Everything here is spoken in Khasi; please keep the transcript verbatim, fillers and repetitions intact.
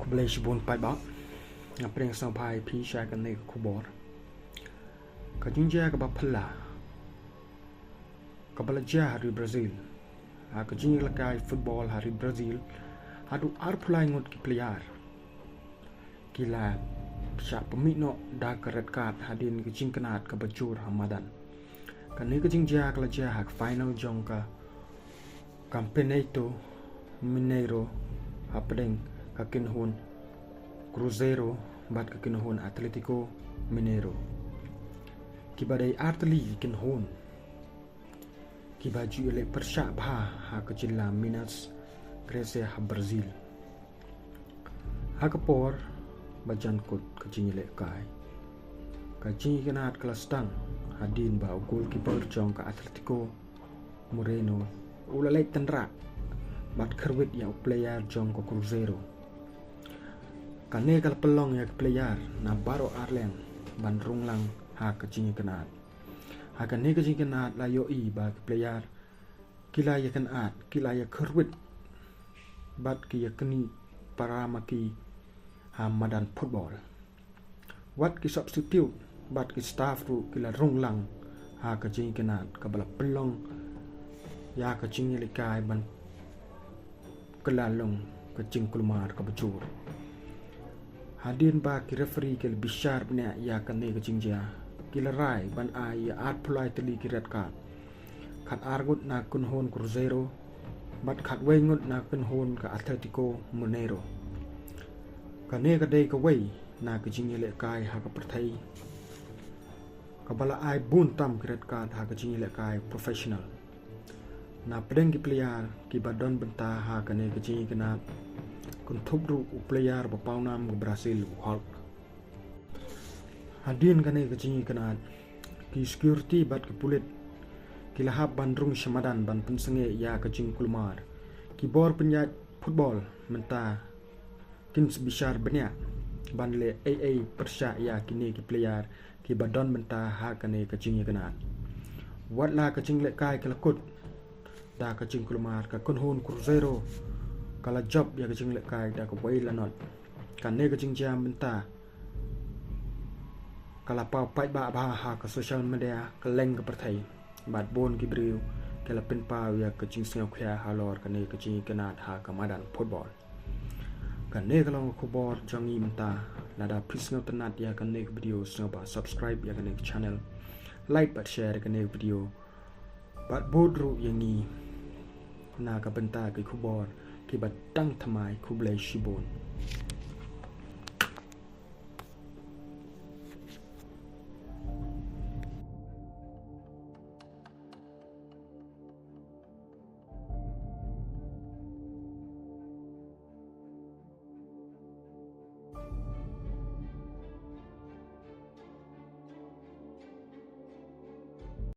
Khublei shibun paidbah. Nga pdiang sngewbha ïa phi sha kane ka khubor. Ka jingjia kaba phylla kaba la jia ha ri Brazil. Ha ka jingïalehkai football ha ri Brazil, haduh arphew lai ngut ki player ki la shah pynmih noh da ka red card hadien ka jingkynad kaba jur ha madan. Kane ka jingjia ka la jia ha ka final jong ka Campeonato Mineiro hapdeng ka kynhun Cruzeiro bad ka kynhun Atletico Mineiro, kiba dei artylli ki kynhun kiba ju ïaleh pyrshah bha ha ka jylla Minas Gerais ha Brazil. Ha ka por ba jan kut ka jingïalehkai, ka jingïakynad ka la sdang hadien ba u goalkeeper jong ka Atletico, Moreno, u la leit tynrah bad khyrwit ïa u player jong ka Cruzeiro. Kane ka la pynlong ïa ki player na baroh arliang ban rung lang ha ka jingïakynad. Ha kane ka jingïakynad la ïohi ba ki player ki la ïakynad, ki la ïakhyrwit bad ki ïaknieh para ma ki ha madan football. Wat ki substitute bad ki staff ruh ki la rung lang ha ka jingïakynad kaba la pynlong ïa ka jingïalehkai ban kylla long ka jingkulmar kaba jur. Hadien ba ki referee ki la bishar bniah ïa kane ka jingjia, ki la rai ban ai ïa arphew lai tylli ki red card. Khatar ngut na kynhun Cruzeiro bad khatwei ngut na kynhun ka Atletico Mineiro. Kane ka dei kawei na ka jingïalehkai ha ka pyrthei kaba la ai bun tam ki red card ha ka jingïalehkai professional. Na pdeng ki player kiba don bynta ha kane ka jingïakynad, kynthup ruh u player ba pawnam ka Brazil, u Hulk. Hadien kane ka jingïakynad, ki security bad ki pulit ki la hap ban rung sha madan ban pynsangeh ïa ka jingkulmar. Ki bor pynïaid football mynta kin sa bishar bniah ban leh ei ei pyrshah ïa kine ki player kiba don bynta ha kane ka jingïakynad. Wat la ka jinglehkai ka la kut da ka jingkulmar, ka kynhun Cruzeiro ka la jop ïa ka jinglehkai da kawei la not. Kane ka jingjia mynta ka la paw paidbah bha ha ka social media kylleng ka pyrthei, bad bun ki briew ki la pynpaw ïa ka jingsngewkhia halor kane ka jingïakynad ha ka madan football. Kane ka long ka khubor jong ngi mynta. Lada phi sngewtynnat ïa kane ka video, sngewbha subscribe ïa kane ka channel, like bad share ïa kane ka video, bad bud ruh ïa ngi na ka bynta ki khubor kiba dang thymmai. Khublei shibun.